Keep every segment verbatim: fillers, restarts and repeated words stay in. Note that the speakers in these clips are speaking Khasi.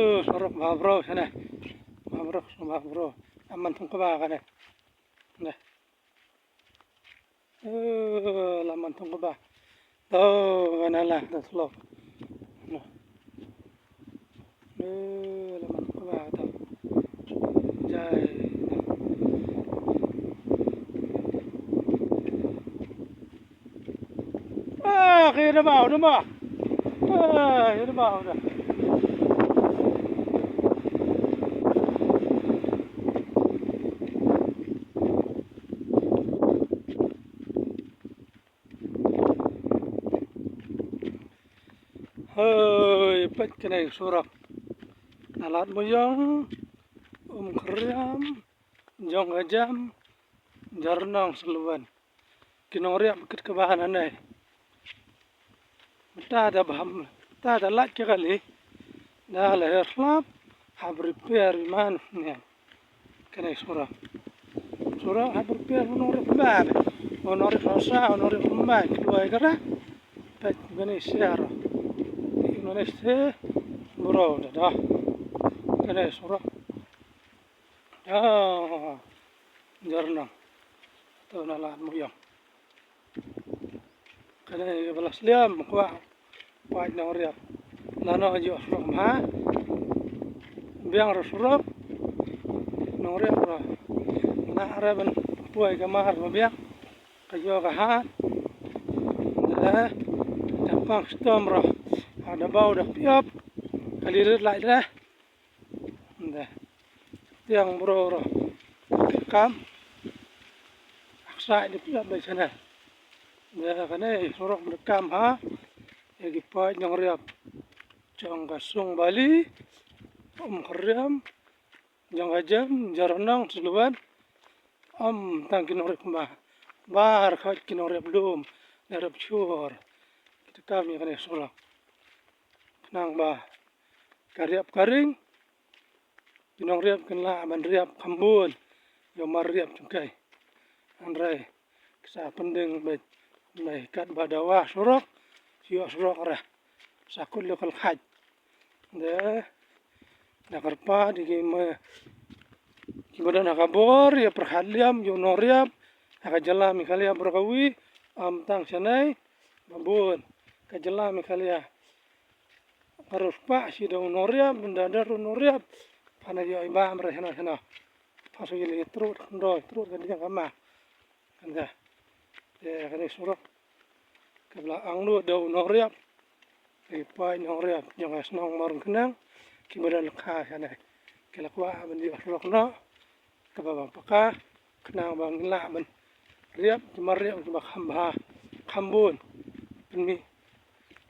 Oh, surok Bhabro shane. Bhabro, surok Bhabro. Aman thung kaba kane. Ne. Oh, laman thung kaba. To, kane la, da slok. Ne. Eh, laman kaba ta. Jai. Ah, kaya da bau da ma. Ah, kaya da bau da. Hoi, peit kane surok. Na Lad Muyong, Umkhriam, Jongkajam, Jarnong Silwan. Ki nongriap kit kaba hangne. Ta da bam, ta da lait ka kali. Da la her hlap, hap repair man ne. Kane surok. Surok hap repair u nongriap ba. U nongriap sa, u nongriap ba, ki dua kara. Peit kane siar. Ki nongriap se, bro da da. Kane surok. Ah, Jarnong. To na Lad Muyong. Kane ba la sliam kwah, kwah nongriap. Lano ju surok ma. Biang ro surok. Nongriap ro. Na re ban poi ka mar ba biang. Ka jo ka hat. Da. Da pang stom ro. Ada bau da piap. Kali rit lai da. Nda. Tiang bro ro. Kam. Aksai di pia bai sana. Nda kane surok bro kam ha. Egi poi nongriap. Jong ka sung Bali. Umkhriam. Jongkajam, Jarnong, Silwan. Am tang ki nongriap kumba. Bar khat ki nongriap lum. Nongriap chur. Kita kam ïa kane surok. Khnang ba ka riap ka ring. Ki nongriap kin lah ban riap kham bun ïa u mar riap jong ki. Hynrei ki sa pyndeng beit, beit katba dawa surok, ïoh surok re. Sa kut lukal khait. De da kyrpad ïa ki ma, ki ba don ha ka bor ïa pyrkhat liam ïa u nongriap ha ka jylla Meghalaya baroh kawei, am tang shanei ba bun ka jylla Meghalaya. Ka ruh spah shi da u nongriap, da da u nongriap. Phana ïoh i bam re hena hena. Pha shu ïa le trud khndoi trud ka diang ka ma. Kane. Te kane surok. Ka bla ang nu da u nongriap. Ki paid nongriap jong ka shnong Mawryngkneng. Ki ba don kha kane. Ki la kwah ban ïoh surok noh. Kaba ba paka, khnang ba ngin lah ban riap, ki mar riap, kiba kham bha, kham bun. Pynmih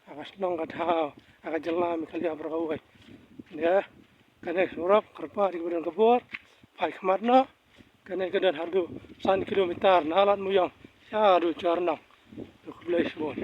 ha ka shnong ka thaw, ha ka jylla Meghalaya baroh kawei. Ïa kane surok, kyrpad ïa kiba don ka bor, phai khmat noh, kane ka don haduh san kilometer na Lad Muyong, sha haduh Jarnong. Khublei shibun.